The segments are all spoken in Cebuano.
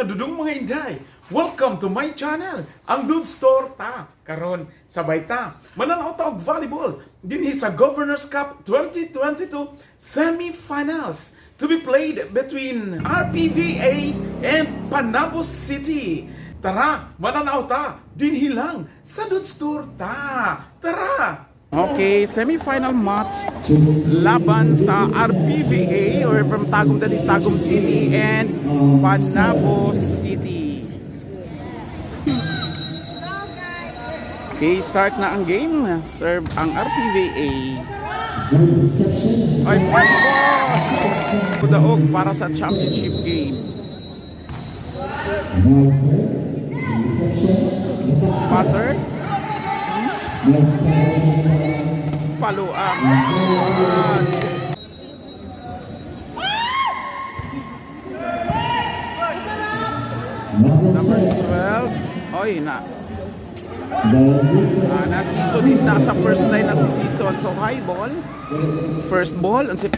Mga dudong, mga inday. Welcome to my channel, ang Dude Store ta. Karon sabay ta mananaw ta og volleyball dinhi sa Governor's Cup 2022 semifinals to be played between RPVA and Panabo City. Tara, mananaw ta dinhi lang sa Dude Store ta. Tara! Okay, semifinal match laban sa RPVA or from Tagum, that is Tagum City, and Panabo City. Okay, start na ang game. Serve ang RPVA. Ay, first ball! Daog para sa championship game. Butter. Paluang. Number 12. Oy, na. Ah, na season is nasa first line na si season. So high ball. First ball on si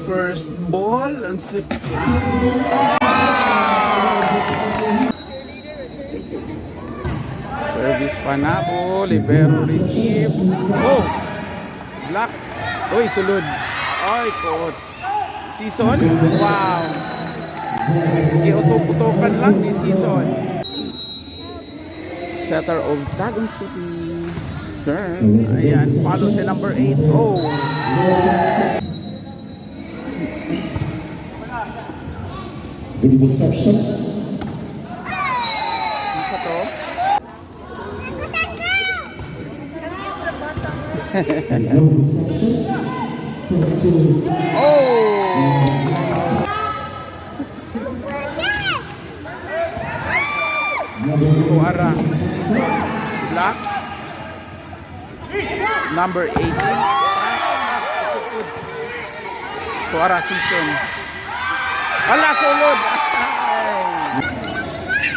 First ball on si Service Panabo, libero receive. Oh! Blocked. Uy, sulod. Ay, kot. Season? Wow. Giutok-utokan lang ni season. Setter of Tagum City. Sir. Ayan, follow si number 8. Oh. Good reception. Ano sa to? Good reception. Set to Oh! number Tuara. Season. Blocked. Number 18. Ah, sukod. Tuara season. Ala, sulod! Ay.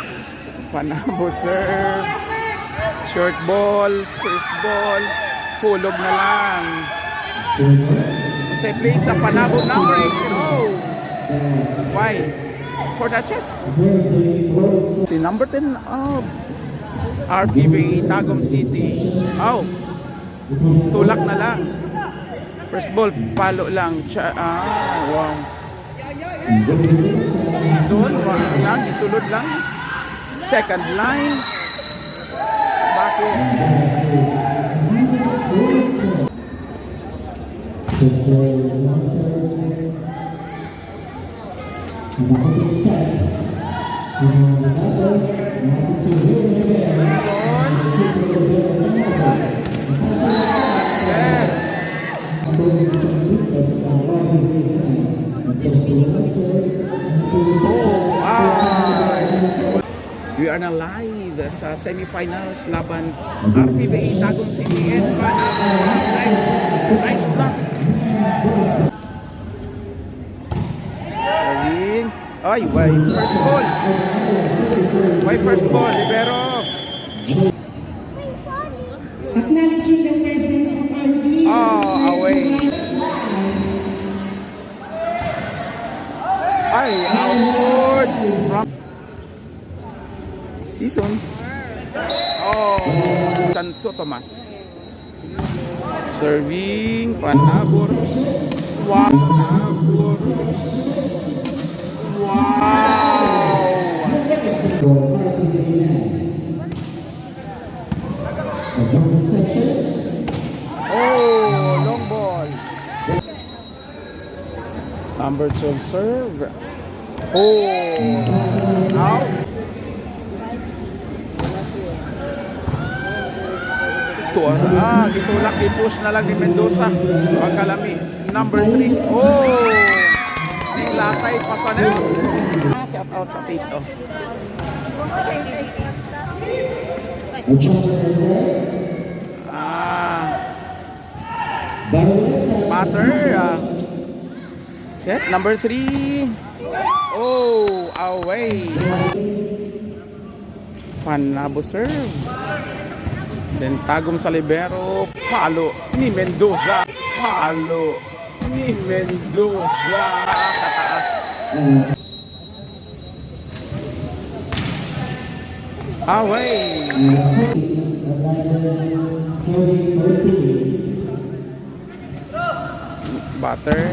Panabo serve. Short ball. First ball. Hulog na lang. Sa play sa Panabo number 18. Oh! Why? Four touches? Si number 10 of RPV Tagum City. Oh, tulak na lang. First ball, palo lang. Wow. Season, wow lang, isulod lang. Second line. Bakit? Season. There. Oh, ay. We are now live sa semifinals laban RPVA Tagum City and Panabo. Nice, nice block. Serving. Ay, why first ball? Why first ball? Libero. Acknowledging the presence of our dear Oh, away. Ay, outward from season. Oh, Santo Tomas. Serving Panabor. Wow. Panabor. Wow. Good reception. Oh, long ball. Number 12 serve. Oh, out. Gitulak, i-push na lang ni Mendoza. Pagkalami. Number 3. Oh! Latay Pasanel. Shout out sa tito. Butter. Set number 3. Oh, away. Panabo serve. Then Tagum sa libero. Palo ni Mendoza. Palo ni Mendoza. Kataas. Away. Number serving 13. Butter.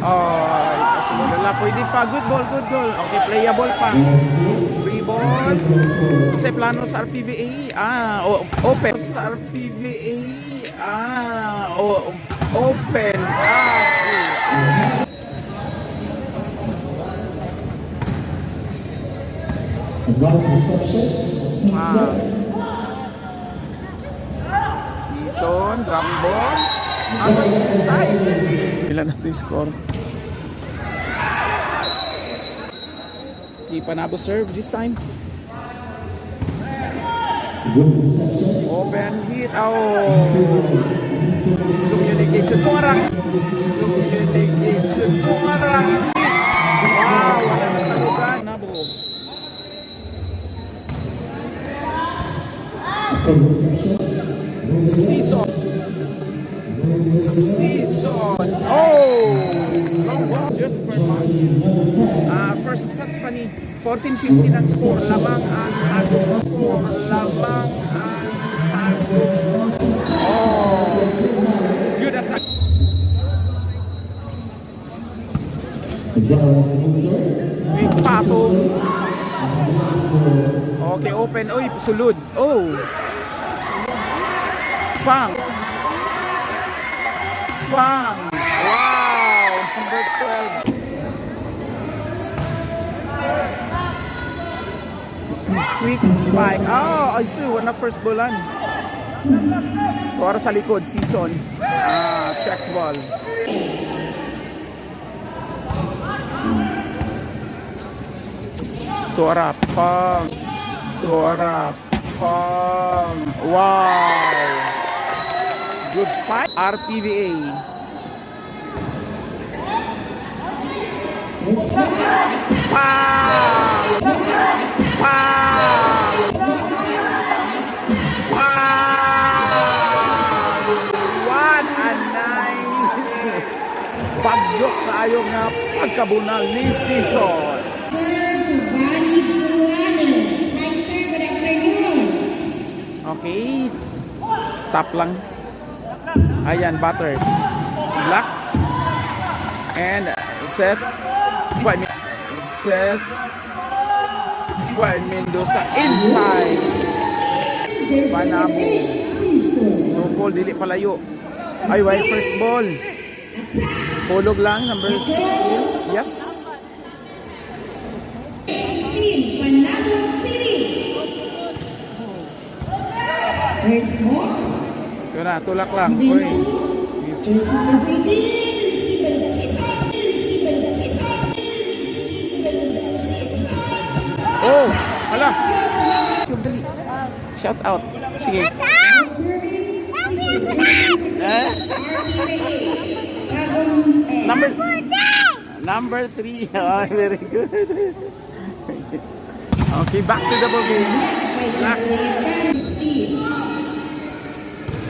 Oh, ikasunod na. Pwede pa. Good ball, good goal. Okay, playable pa. Free ball. Sa plano sa RPVA. Ah, open. Sa RPVA. Ah, open. Ah, yes. Good reception. Wow. Season, drop ball. Ano inside? Ilan natin score? Okay, Panabo serve this time. Good reception. Open hit. Oh! Miscommunication. Kumarang. Miscommunication. Kumarang. Wow! Wala na sa lugar. Nabo. Good reception. Season. Season. Oh! Long ball. Just per pass. Number 10. Ah, first set pa ni 14-15 ang score. Lamang ang Tagum. Score. Lamang ang Tagum. Oh! Good attack. Good answer. With patong. Okay, open. Uy, sulod. Oh. Pang. Pang. Wow. Number 12. Quick spike. Oh, I see. Wala first ballan. Tuara sa likod, season. Ah, checked ball. Tuara, pang. Tuara, pang. Wow. Good spike. RPVA. Pang! Pang! Pang! What a nice bagyo kayo nga pagkabunal ni season. Sir Giovanni Buanes. Hi, sir. Good afternoon. Okay. Tap lang. Ayan, butter. Black. And set. Set. Juan Mendoza inside. Jersey Panabo. number 8, season. So ball, dili palayo. Ay, why first ball. Hulog lang, number 16. Yes. 16, Panabo City. First ball. Yun na, tulak lang. Uy. Yes. Jersey number 14, receive by season. Receive by season. Receive by season. Oh, hala. Jersey number Dali. Shout out. Sige. Serving season. RPVA. Tagum Number 3. Oh, very good. Okay, back to the ball game. Black. 16.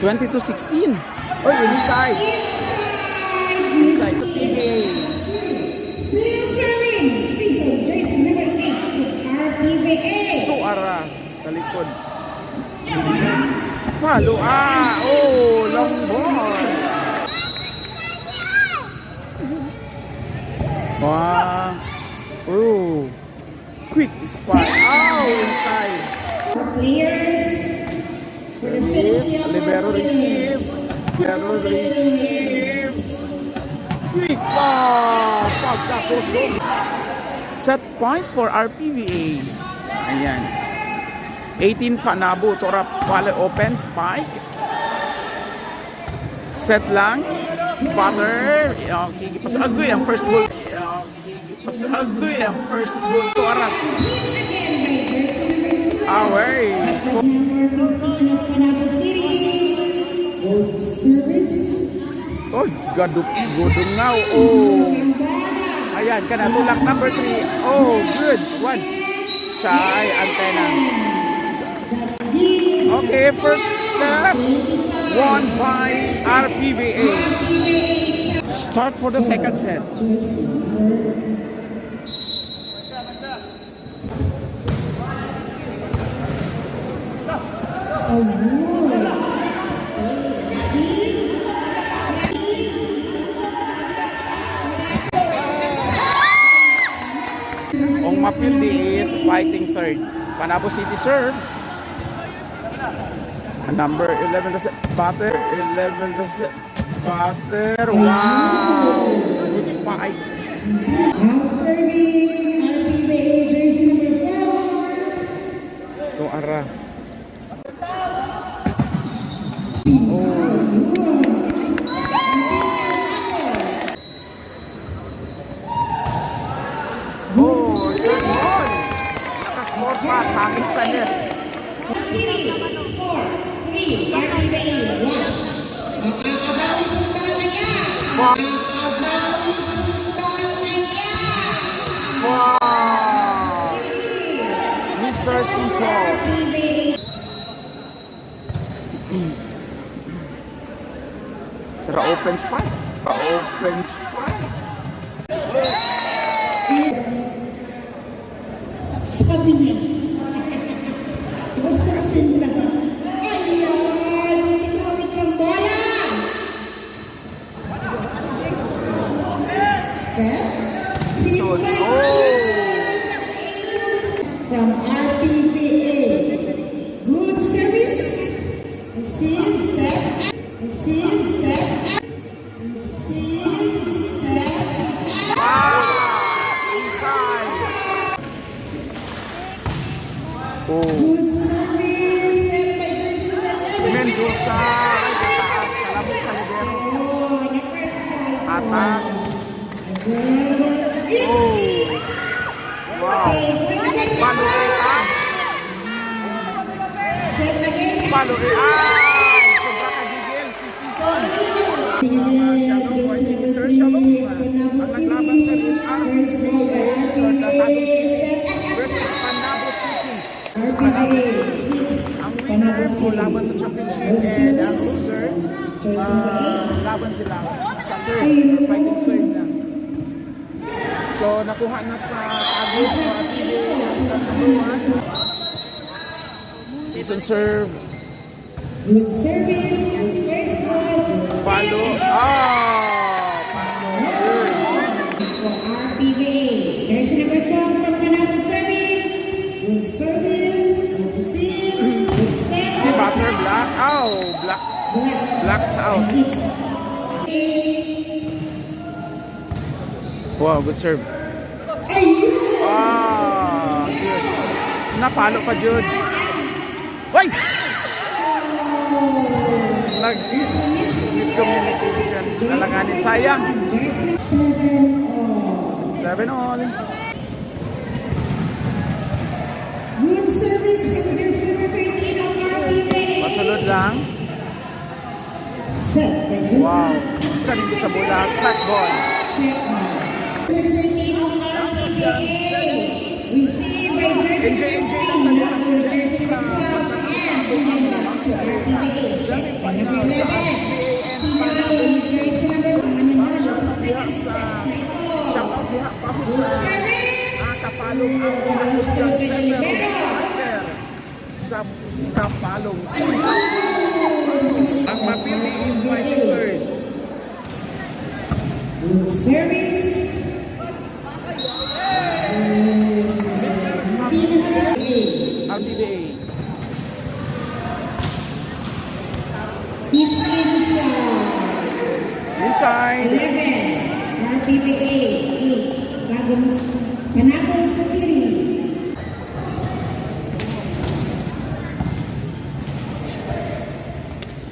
22-16. Oh, inside. Inside. Inside to PVA. Still serving. Season jersey number 8 RPVA. Ito ara sa likod. Palo ah. Oh, long ball. Wow. Oh. Quick spot. Oh, inside. Players for the safety Service. of our Libero players. receive. Libero receive. Quick pass. Pagkapos. Set point for RPVA. Ayan. 18 Panabo. Tora Pale open spike. Set lang. Butter. Okay. Pasagoy ang first ball. Okay. Pasagoy ang first ball. Tora. Hit again by jersey number 12. Away. Jersey number 15 of Panabo City. Good service. Oh, gaduk gudungaw. Oh. Ayan, kana tulak number 3. Oh, good. One. Chai antenna. Okay, first set won by RPVA. Start for the second set. Jersey number Ayun. See? See? Ang Mapildi is fighting third. Panabo City serve. Number 11 the batter. 11 the batter. Wow! Good spike. Now serving RPBA jersey number 4. Ito ara. Oh. Oh, good on. Nakascore pa sa akin sa net. City, score 3, RPBA 1. Makakabawi po ba kaya? Wow. Makakabawi po ba kaya? Wow! City, Mr. Siso. RPBA. Pero open spike. Open spike. Sabi niya. Basta kasi na. Ayan! Hindi tumawid ng bola! Set. Season. Speed by Oh! was not able from RPPA. Good service. Receive, set, receive, set, receive, set. Wow! Inside. Oh. Good service. Set by jersey number 11. Mendoza. Ay, kataas. Kalabog sa libero. Oh, na-first ball. Attack. It's Oh. Wow. Okay, Palo ah. Set again. Palo ay! Sobra kagigil si Season. Shalom, morning, sir. Shalom. Ang naglaban sa is First ball by RPA. Set versus Panabo City. RPA 6. Ang winner mo laban sa championship Good and ang service. loser Jersey number 8. laban sila sa third, fighting third na. So nakuha na sa Agus sa number 1. Season serve. Good service. And first ball. Palo. Ah! Paso. Good. For RPA. Jersey number 12 from Panabo serving. Good service. Good receive. Good set. Butter black. Oh, black. Black. Blacked out. It's eight. Wow, good serve. Ayun! Ah, good. Napalo pa, Jude. Wait! Nag miscommunication. Alanganin. Sayang. Jersey number 7 all. 7 all. Good service from jersey number 13 of RPA. Masunod lang. Set by jersey Wow. Kanito sa bola. Track ball. Check mark. Number 13 of RPA. Received by jersey Enjoy, number enjoy lang 3 talaga for sila jersey sa number 12 and back to RPA. Set by number 11. Pinalo ni jersey number 1. Mananalo sa second set na ito. Shout out diha pa ko Good sa service. Kapalong ang pinahusgan setter spiker sa Kapalong team. Ang Mapili is fighting third. Good service. Mr. Sam PBA. RPBA. It's inside. Inside. 11. RPBA. 8. Bagong Panabo City.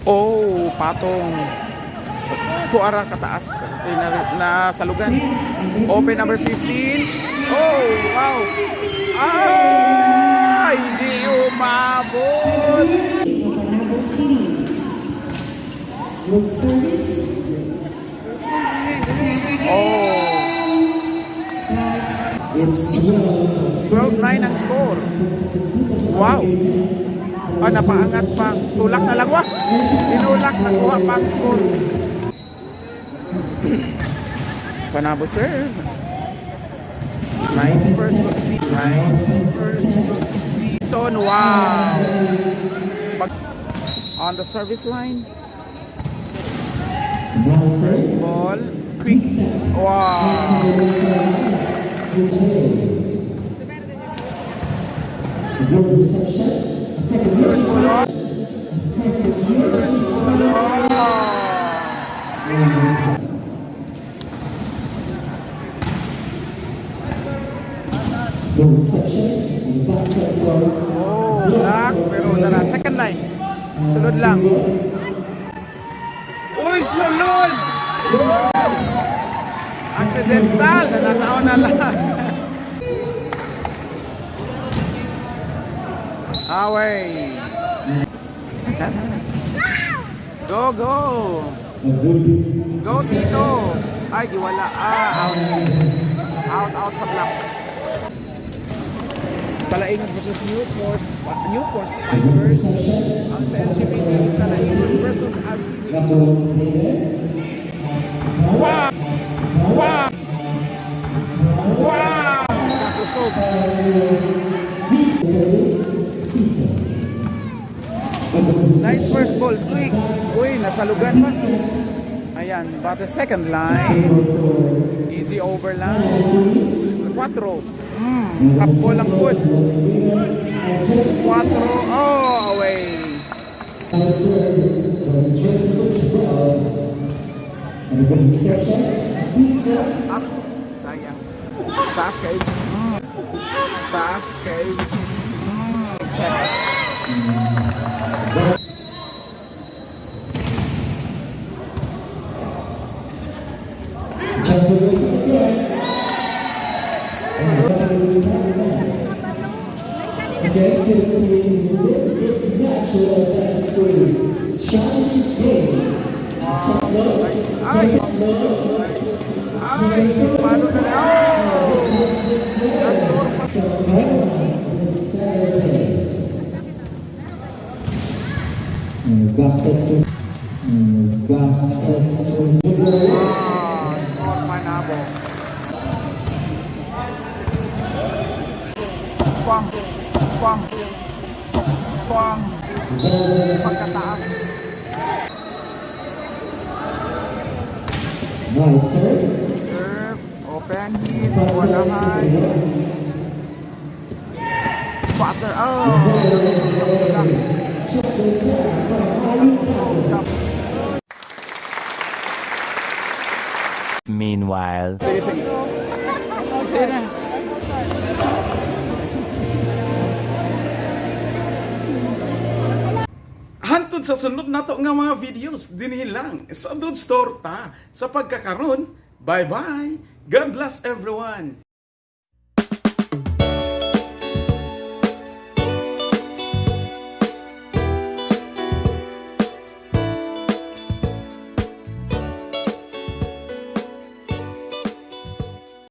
Oh, patong. Tuara kataas. Na, na salugan. Open number 15. Oh, wow. Ah, hindi umabot. Panabo City. Good service. Oh. It's 12. 12-9 ang score. Wow. Ah, napaangat pa. Tulak na lang. Wah! Tinulak. Nakuha pa ang score. Panabo serve. Nice first Nice first season. Wow. Pag On the service line. Nice serve. Ball. Quick. Wow. Good reception. Attack is Third ball on. Attack is Oh. Good reception. And back set for Oh, black. Pero dara. Second line. Sulod lang. Uy, sulod! Accidental. Nanatao na lang. Away. Go, go. A good Go, Tito. Ay, giwala. Ah, out. Out, out sa block. Talaingon versus New Force Spikers. Ang sa LGBT is Talaingon versus RTB. Wow! Wow! Wow! Kakusog. Nice first ball. Quick. Uy, nasalugan pa. Ayan, but the second line. Easy over lang. Cuatro. Top ball ang good. Cuatro. Oh, away. Serve from jersey number 12. And a good reception. Big set. Ah, sayang. Taas kay. Taas kay. Check. Check for the again. And again, to the team win this match will advance to championship game. Check low. Ay! Check low. Ay, paano na lang? Oh! Nascore pa. So finals this Saturday. And back set to and back set to Ah, score Panabo. Pang, pang, pang, pagkataas. Nice serve. Serve, open hit, wala high. Butter, oh! Sa bola. So, sa Meanwhile. Sige, sige. Sige na. Hantod sa sunod nato nga mga videos dinhi lang sa Dudes Torta sa pagkakaron. Bye-bye. God bless everyone.